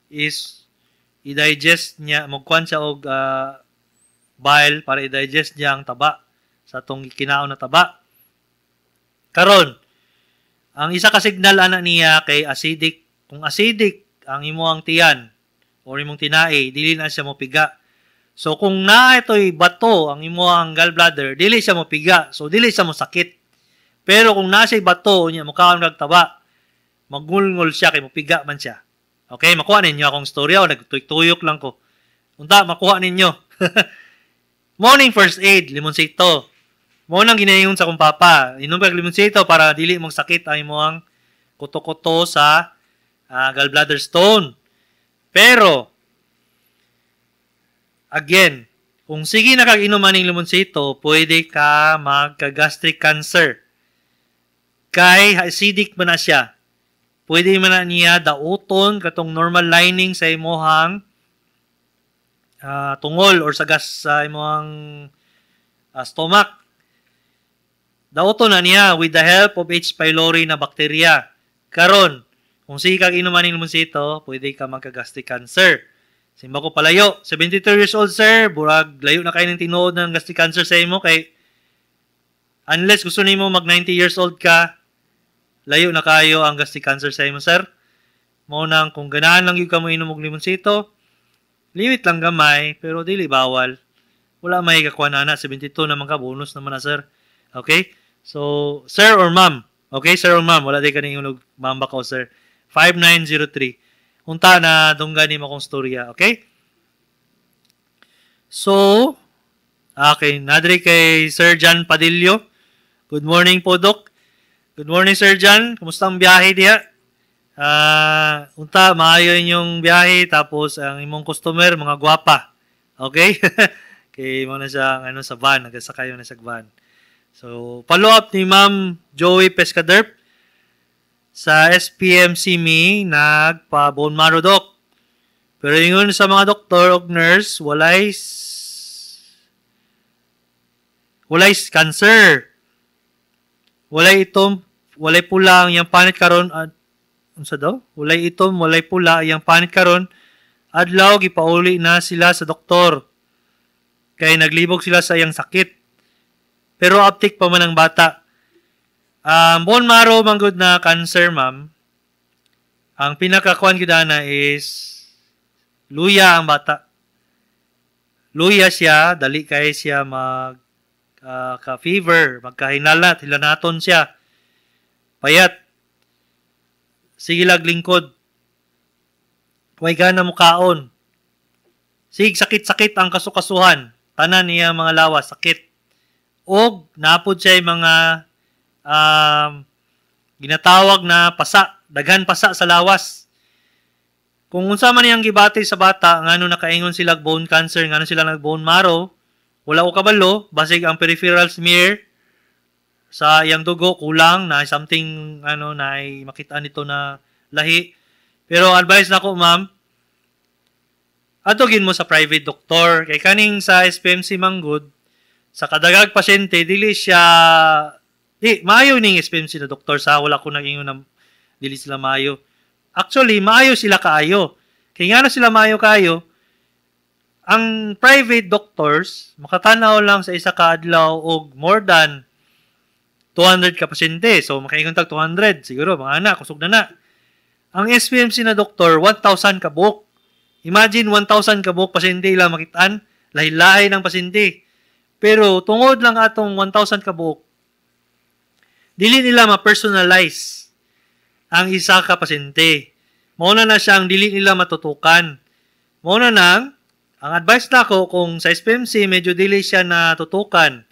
is i-digest niya, magkuan siya og bile para i-digest niya ang taba sa atong kinaon na taba. Karon, ang isa ka signal ana niya kay acidic. Kung acidic ang imong tiyan or imong tinai, dili na siya mopiga. So kung naa ito'y bato ang imong gallbladder, dili siya mopiga. So dili siya mosakit. Pero kung naa siya'y bato niya mukaon kag taba, magngulngol siya kay mopiga man siya. Okay, makuha ninyo akong storya o nagtuyok-tuyok lang ko. Unta, makuha ninyo. Morning first aid, limonsito. Mao nang ginaingon sa akong papa. Inom kag limonsito para dili mong sakit ang imong kuto-kuto sa gallbladder stone. Pero, again, kung sige na kag inom aning limonsito, pwede ka magka-gastric cancer. Kay acidic man na siya. Pwede man na niya dauton katong normal lining sa imuhang tungol or sa gas sa imuhang stomach. Dauton na niya with the help of H. pylori na bakterya. Karon, kung sige kag inom aning limonsito, pwede ka magka-gastric cancer. Simba ko palayo, 72 years old sir, burag layo na kayo ng tinuod ng gastric cancer sa imo kay unless gusto nimo mag 90 years old ka, layo na kayo ang gastric cancer sa imo, sir. Mao nang kung ganahan lang gyud ka mo inom og limonsito, limit lang gamay, pero dili bawal. Wala may kakuha na na, 72 naman ka, bonus naman na, sir. Okay? So, sir or ma'am. Okay, sir or ma'am, wala di ka ning ma'am ba ko, sir. 5903. Unta na dunggan nimo akong storya, okay? So, okay, nadri kay Sir John Padillo. Good morning po, Doc. Good morning, Sir John. Kumusta ang biyahe diha? Unta maayo inyong biyahe, tapos ang imong customer mga gwapa. Okay? Kay mo na siya ang ano sa van, nagasakay na sa van. So, follow up ni Ma'am Joey Pescaderp sa SPMC mi nagpa bone marrow, doc. Pero ingon sa mga doktor og nurse, walay cancer. Walay itom, walay pula ang iyang panit karon, unsa daw? Walay itom, walay pula iyang panit karon. Adlaw gipauli na sila sa doktor. Kay naglibog sila sa iyang sakit. Pero uptick pa man ang bata. Bone marrow manggod na cancer, ma'am. Ang pinakakuan gyud ana is luya ang bata. Luya siya, dali kay siya mag ka-fever, magkahinalat, hilanaton siya. Payat. Sige lag lingkod. Way gana mo kaon. Sig sakit-sakit ang kasukasuhan. Tanan niya mga lawas, sakit. Og napod siya mga ginatawag na pasa, daghan pasa sa lawas. Kung unsa man iyang gibati sa bata, ngano nakaingon sila bone cancer, ngano sila nag bone marrow, wala ko kabalo, basig ang peripheral smear sa iyang dugo kulang na something, ano na makita nito na lahi. Pero advice nako, ma'am, adtugin mo sa private doctor kay kaning sa SPMC manggod sa kadagag pasyente dili siya di maayo ning SPMC na doktor sa wala ko nag-ingon na dili sila maayo. Actually, maayo sila kaayo. Kay ngano sila maayo kaayo? Ang private doctors makatanaw lang sa isa ka adlaw og more than 200 ka pasyente. So makaingon tag 200 siguro mga anak kusog na na. Ang SPMC na doktor 1,000 ka buok. Imagine 1,000 ka buok pasyente ilang makitaan, lahi-lahi ng pasyente. Pero tungod lang atong 1,000 ka buok, dili nila ma-personalize ang isa ka pasyente. Mao na na siyang dili nila matutukan. Mao na nang ang advice nako, kung sa SPMC medyo dili siya natutukan,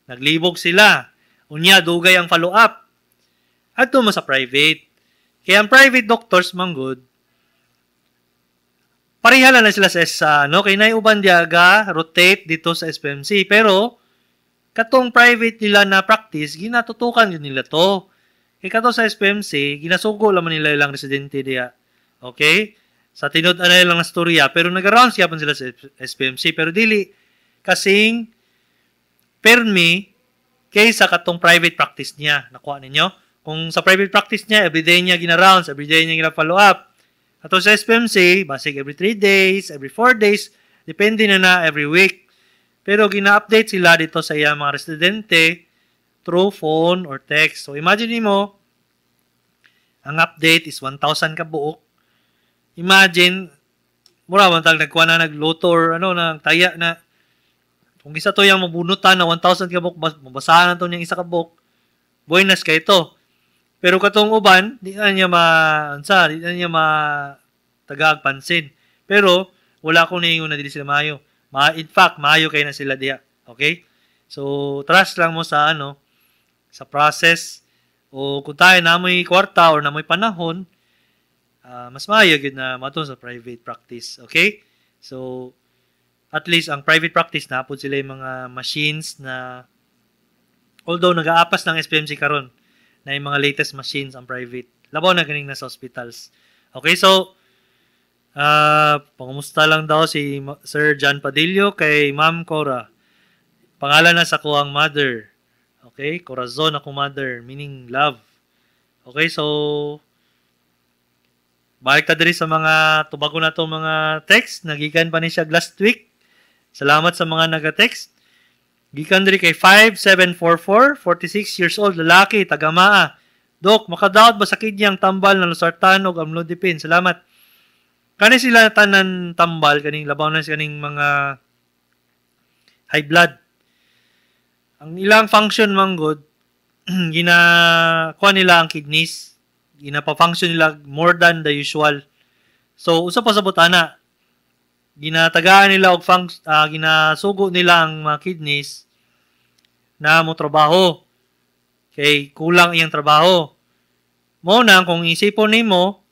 naglibog sila, unya dugay ang follow-up, adto mo sa private. Kaya ang private doctors manggod, pareha lang na sila sa ano, kay nay uban diaga rotate dito sa SPMC, pero katong private nila na practice ginatutukan yun nila to. Kay kato sa SPMC ginasugo laman nila ilang residente diya. Okay? Sa tinud ana lang na storya, pero nag-rounds gyapon sila sa SPMC, pero dili kasing permi kaysa katong private practice niya. Nakuha ninyo? Kung sa private practice niya, everyday niya gina-rounds, everyday niya gina-follow up. Ato sa SPMC, basig every 3 days, every 4 days, depende na na every week. Pero gina-update sila dito sa iyang mga residente through phone or text. So imagine mo, ang update is 1,000 ka buok. Imagine, mura man tag nagkuha na nagluto or ano, nang taya na kung isa to yung mabunutan na 1,000 ka buok, mabasahan na to niyang isa ka buok, buenas kay ito. Pero katong uban, di na niya ma, unsa, di na niya ma tagaag pansin. Pero wala ko niingon na dili sila maayo. In fact, maayo kay na sila diha. Okay? So, trust lang mo sa ano, sa process, o kung tayo namoy kwarta or namoy panahon, mas maayo gyud na maton sa private practice. Okay? So, at least ang private practice na po sila yung mga machines na, although nag-aapas ng SPMC karon na yung mga latest machines ang private. Labaw na ganing nasa hospitals. Okay, so, pangumusta lang daw si Sir John Padillo kay Ma'am Cora. Pangalan na sa kuwang mother. Okay, Corazon ako mother, meaning love. Okay, so, balik ta diri sa mga tubago na to mga text. Nagikan pa ni siya last week. Salamat sa mga naga-text. Gikan diri kay 5744, 46 years old, lalaki, taga Maa. Dok, makadaot ba sa kidney ang tambal na losartan og amlodipine? Salamat. Kani sila tanan tambal kaning labaw na sa kaning mga high blood. Ang ilang function manggod, ginakuha nila ang kidneys, ginapa-function nila more than the usual. So usa pa sa butana, ginatagaan nila og ginasugo nila ang mga kidneys na mo trabaho. Kay kulang iyang trabaho. Mo na kung isipon nimo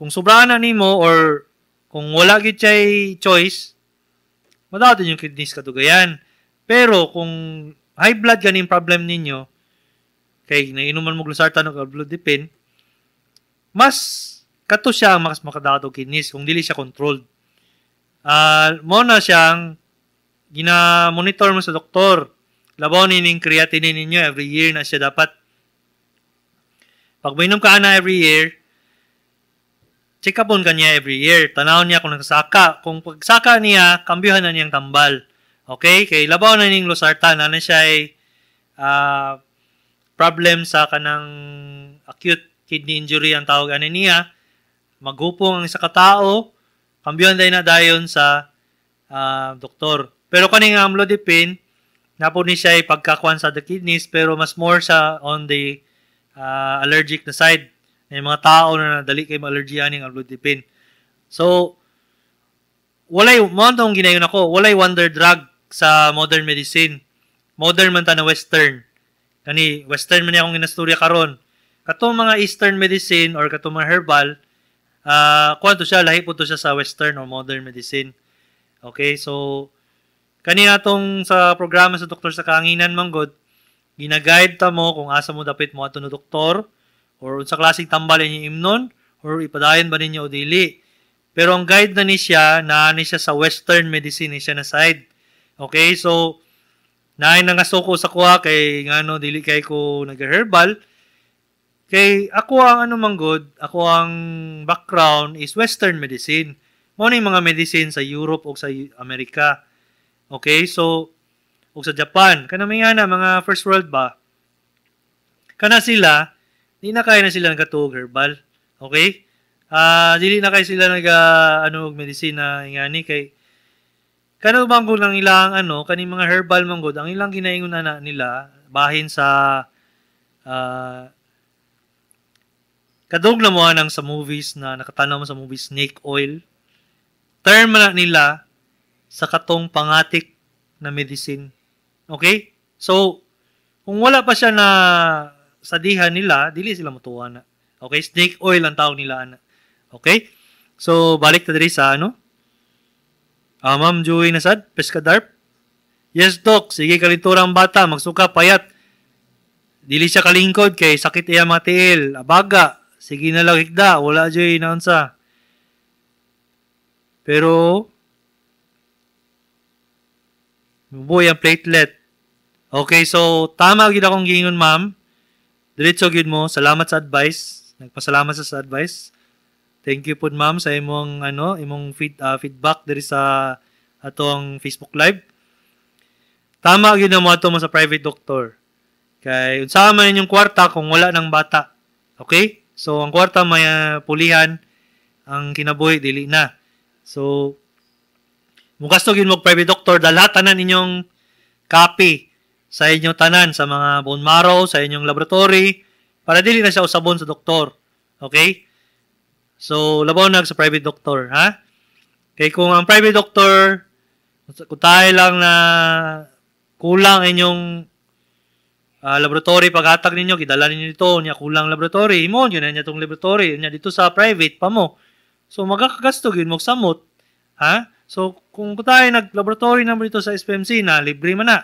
Kung sobrahan na nimo or kung wala gid siya'y choice, madaot yung kidneys kadugayan. Pero kung high blood ganing problem ninyo, kay nainuman mo losartan o amlodipine, mas kato siya ang mas makadaot og kidneys kung dili siya controlled. Mo na siyang gina-monitor mo sa doktor. Labaw ni ning creatinine ninyo, every year na siya dapat. Pag mainom ka na every year, check upon ka niya every year. Tanaw niya kung nagsaka. Kung pagsaka niya, kambyuhan na niyang tambal. Okay? Kay labaw na ning losartan, ano siya ay problem sa kanang acute kidney injury ang tawag ani niya. Maghupong ang isa ka tao, kambyuhan day na dayon sa doktor. Pero kaning amlodipine, napo ni siya ay pagkakuan sa the kidneys, pero mas more sa on the allergic na side. May mga tao na nadali kay ma-allergy aning amlodipine. So, walay, mo tong ginayon ako, walay wonder drug sa modern medicine. Modern man ta na Western. Kani, Western man niya akong ginastorya karon. Katong mga Eastern medicine or katong mga herbal, kuan to siya, lahi po to siya sa Western or modern medicine. Okay, so, kanina tong sa programa sa Doktor sa Kahanginan manggod, gina-guide ta mo kung asa mo dapit mo ato no doktor, or unsa klaseng tambal inyo imnon, or ipadayon ba ninyo o dili. Pero ang guide na ni siya, naa ni siya sa Western medicine ni siya na side. Okay, so, naay nga suko sa kuha kay ngano dili kay ko nag-herbal. Kay ako ang ano manggod, ako ang background is Western medicine. Mo ni mga medicine sa Europe o sa Amerika. Okay, so ug sa Japan, kana may na mga first world ba? Kana sila, di na kaya na sila nagkatuog herbal. Okay? Dili na kay sila nag ano og medisina ingani kay kano bang kung ang ilang ano kaning mga herbal man gud ang ilang ginaingon na nila bahin sa kadug na mo nang sa movies na nakatanaw mo sa movie snake oil, term na nila sa katong pangatik na medicine. Okay? So kung wala pa siya na sadihan nila, dili sila motuwa na. Okay? Snake oil ang tawag nila ana. Okay? So balik ta diri sa ano? Ma'am Joey Nasad, Pescadarp. Yes, Doc. Sige, kalintura ang bata. Magsuka, payat. Dili siya kalingkod kay sakit iya mga tiil. Abaga. Sige na lang higda. Wala, Joey, naunsa. Pero, mubuhay ang platelet. Okay, so, tama gid akong giingon, ma'am. Diretso gid mo. Salamat sa advice. Nagpasalamat sa advice. Thank you po, ma'am, sa imong ano, imong feedback diri sa atong Facebook Live. Tama gyud na mo ato mo sa private doctor. Kay unsa man inyong kwarta kung wala ng bata. Okay? So ang kwarta may pulihan, ang kinabuhi dili na. So mugasto gyud mo private doctor, dala tanan inyong copy sa inyong tanan, sa mga bone marrow, sa inyong laboratory, para dili na siya usabon sa doktor. Okay? So, labaw na sa private doctor, ha? Kay kung ang private doctor, kung tayo lang na kulang inyong laboratory paghatag ninyo, gidala ninyo dito, niya kulang laboratory, imo yun na niya tong laboratory, niya dito sa private pa mo. So, magkakagasto yun, magsamot, ha? So, kung tayo nag-laboratory na mo dito sa SPMC na, libre man na.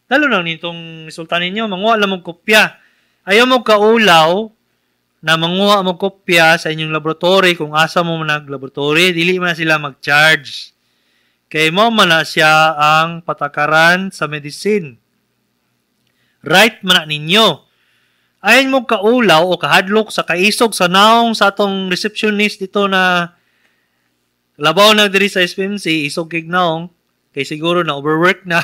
Lalo lang nitong resulta ninyo, manguha lang mong kopya. Ayaw mo kaulaw na manguha mo kopya sa inyong laboratory kung asa mo nag-laboratory, dili man na sila mag-charge. Kay mo man na siya ang patakaran sa medicine. Right man na ninyo. Ayon mo kaulaw o kahadlok sa kaisog sa naong sa atong receptionist dito na labaw na diri sa SPMC, isog kig naong, kay siguro na overwork na.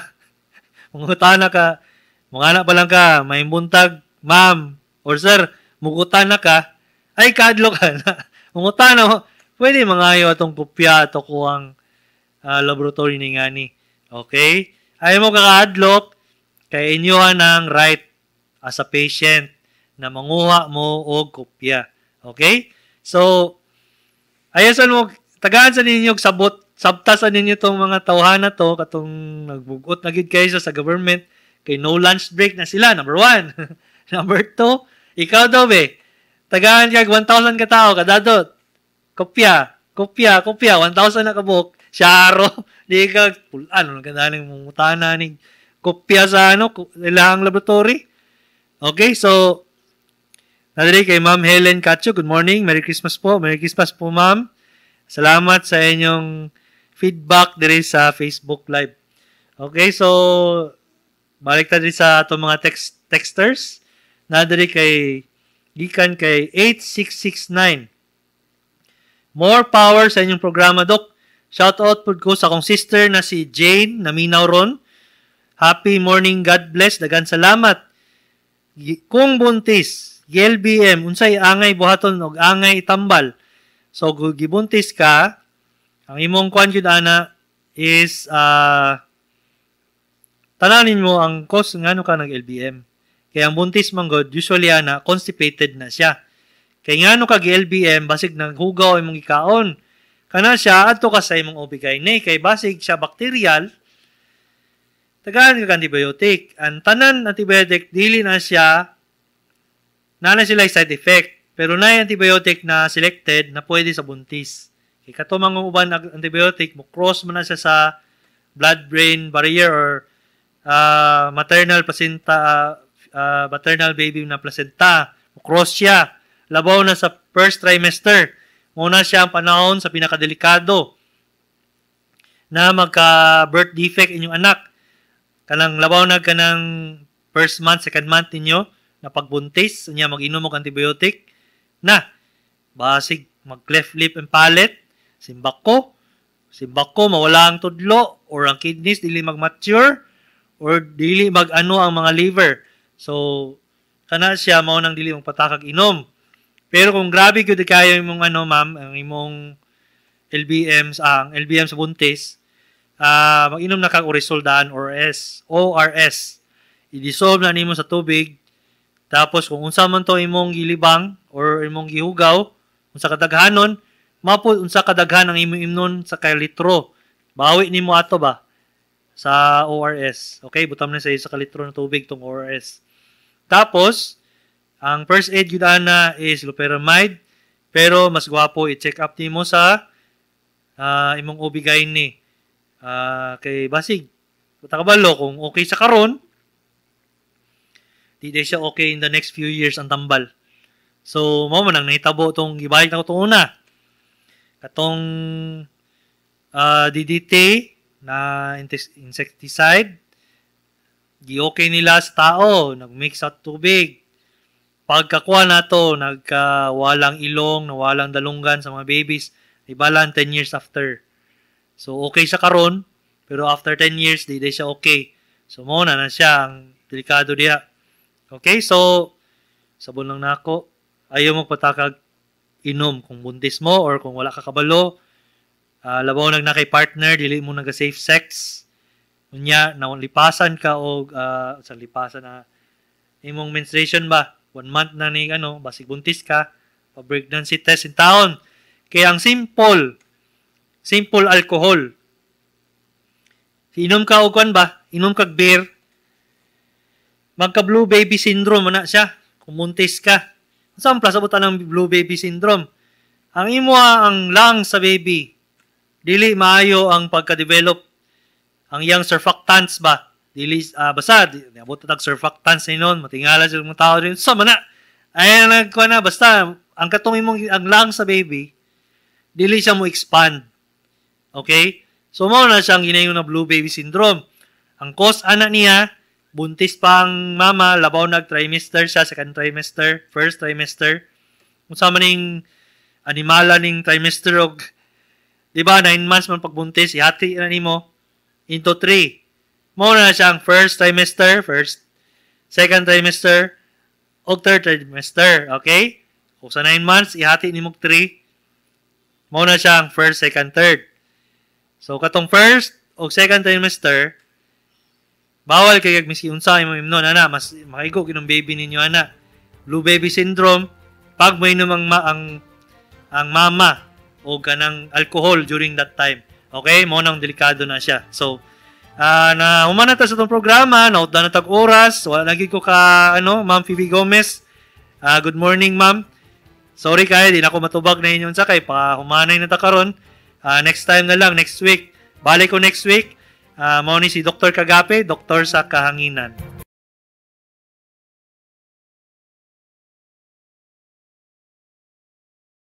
Mangutan na ka, mangana pa lang ka, may buntag, ma'am, or sir, mugutan na ka, ay kadlok ka na. Mangutan na, pwede mangayo atong kopya ato kuang laboratory ni ngani. Okay? Ayaw mo kakadlok, kay inyohan ang right as a patient na manguha mo og kopya. Okay? So, ayaw sa mo, tagaan sa ninyo sabot, sabta sa ninyo tong mga tawhana to, katong nagbugot na gid kayo sa government, kay no lunch break na sila, number 1. Number 2, ikaw daw be, Tagaan kag 1,000 ka tao kadadot. Kopya, kopya, kopya, 1,000 na kabuok. Syaro, di ka ano kadaling mangutana ni kopya sa ano ilang laboratory. Okay, so nadiri kay Ma'am Helen Cacho, good morning. Merry Christmas po. Merry Christmas po, Ma'am. Salamat sa inyong feedback diri sa Facebook Live. Okay, so balik ta diri sa atong mga texters. Nadiri kay gikan kay 8669. More power sa inyong programa, Dok. Shout out pud ko sa akong sister na si Jane naminaw ron. Happy morning, God bless. Dagan salamat. Kung buntis, GLBM, unsay angay buhaton og angay itambal? So kung gibuntis ka, ang imong kwan gyud ana is tananin mo ang cause ngano ka nag-LBM. Kaya ang buntis man gud, usually ana constipated na siya. Kay ngano ka gi-LBM, basig naghugaw imong gikaon. Kana siya adto ka sa imong OB-GYN kay basig siya bacterial, tagaan ka antibiotic. Ang tanan antibiotic dili na siya na sila side effect. Pero na antibiotic na selected na pwede sa buntis. Kay kato mga uban antibiotic mo cross man na siya sa blood-brain barrier or maternal placenta, maternal baby na placenta. Mo cross siya. Labaw na sa first trimester. Muna siya ang panahon sa pinakadelikado na magka-birth defect inyong anak. Kanang labaw na kanang first month, second month ninyo na pagbuntis, unya mag-inom og antibiotic na basig mag cleft lip and palate, simbako mawala ang tudlo or ang kidneys dili mag-mature or dili mag-ano ang mga liver. So kana siya mao nang dili magpatakag inom. Pero kung grabe gyud kayo imong ano, ma'am, ang imong LBM sa ang LBM sa buntis, mag-inom na kag Oresol daan or S, ORS. I-dissolve na nimo sa tubig. Tapos kung unsa man to imong gilibang or imong gihugaw, unsa kadaghanon, mapud unsa kadaghan ang imong imnon sa kay litro. Bawi nimo ato ba sa ORS. Okay, butam na sa isa ka litro na tubig tong ORS. Tapos ang first aid gyud ana is loperamide, pero mas gwapo i-check up nimo sa imong OB-GYN. Kay basig kabalo kung okay sa karon, di day siya okay in the next few years ang tambal. So mao man ang nahitabo tong gibalik na ko tong una. Katong DDT na insecticide, gi-okay nila sa tao, nagmix sa tubig. Pagkakuha na to, nagkawalang ilong, nawalang dalunggan sa mga babies, ibalan 10 years after. So, okay siya karon, pero after 10 years, di siya okay. So, mo na na siya, ang delikado diha. Okay, so, sabon lang na ako. Ayaw mo patakag inom kung buntis mo or kung wala ka kabalo. Labaw nag na kay partner, dili mo naga-safe sex. Unya, lipasan ka o sa lipasan na imong menstruation ba? 1 month na ni ano, basig buntis ka, pa-pregnancy test in taon. Kaya ang simple alcohol. Inom ka og kwan ba? Inom kag beer. Magka blue baby syndrome na siya kung buntis ka. Unsa ang plus ng blue baby syndrome? Ang imo ang lungs sa baby dili maayo ang pagka-develop ang iyang surfactants ba? Dili basta abot tag surfactants ni noon, matingala sa mga tao din. Sa man na. Ay nagkuha na basta ang katong imong ang lungs sa baby dili siya mo expand. Okay? So mao na siyang ginayon na blue baby syndrome. Ang cause ana niya, buntis pa ang mama, labaw nag trimester siya, second trimester, first trimester. Unsa man ning animala ning trimester og di ba 9 months man pagbuntis, ihati na nimo into 3. Mao na siyang first trimester, first, second trimester, og third trimester, okay? Kung sa 9 months, ihati nimo 3. Mao na siyang first, second, third. So, katong first og second trimester, bawal kay miski unsa imong imnon ana, mas makaigo kinong baby ninyo ana. Blue baby syndrome pag mainom ang mama o kanang alcohol during that time. Okay, mao nang delikado na siya. So, na human na ta sa itong programa, nautdan na tag oras, wala lagi ko ka ano, Ma'am Phoebe Gomez. Good morning, ma'am. Sorry kay di na ako matubag na inyo unsa kay pahumanay na ta karon. Next time na lang, next week. Balik ko next week. Mao ni si Dr. Kagape, doktor sa kahanginan.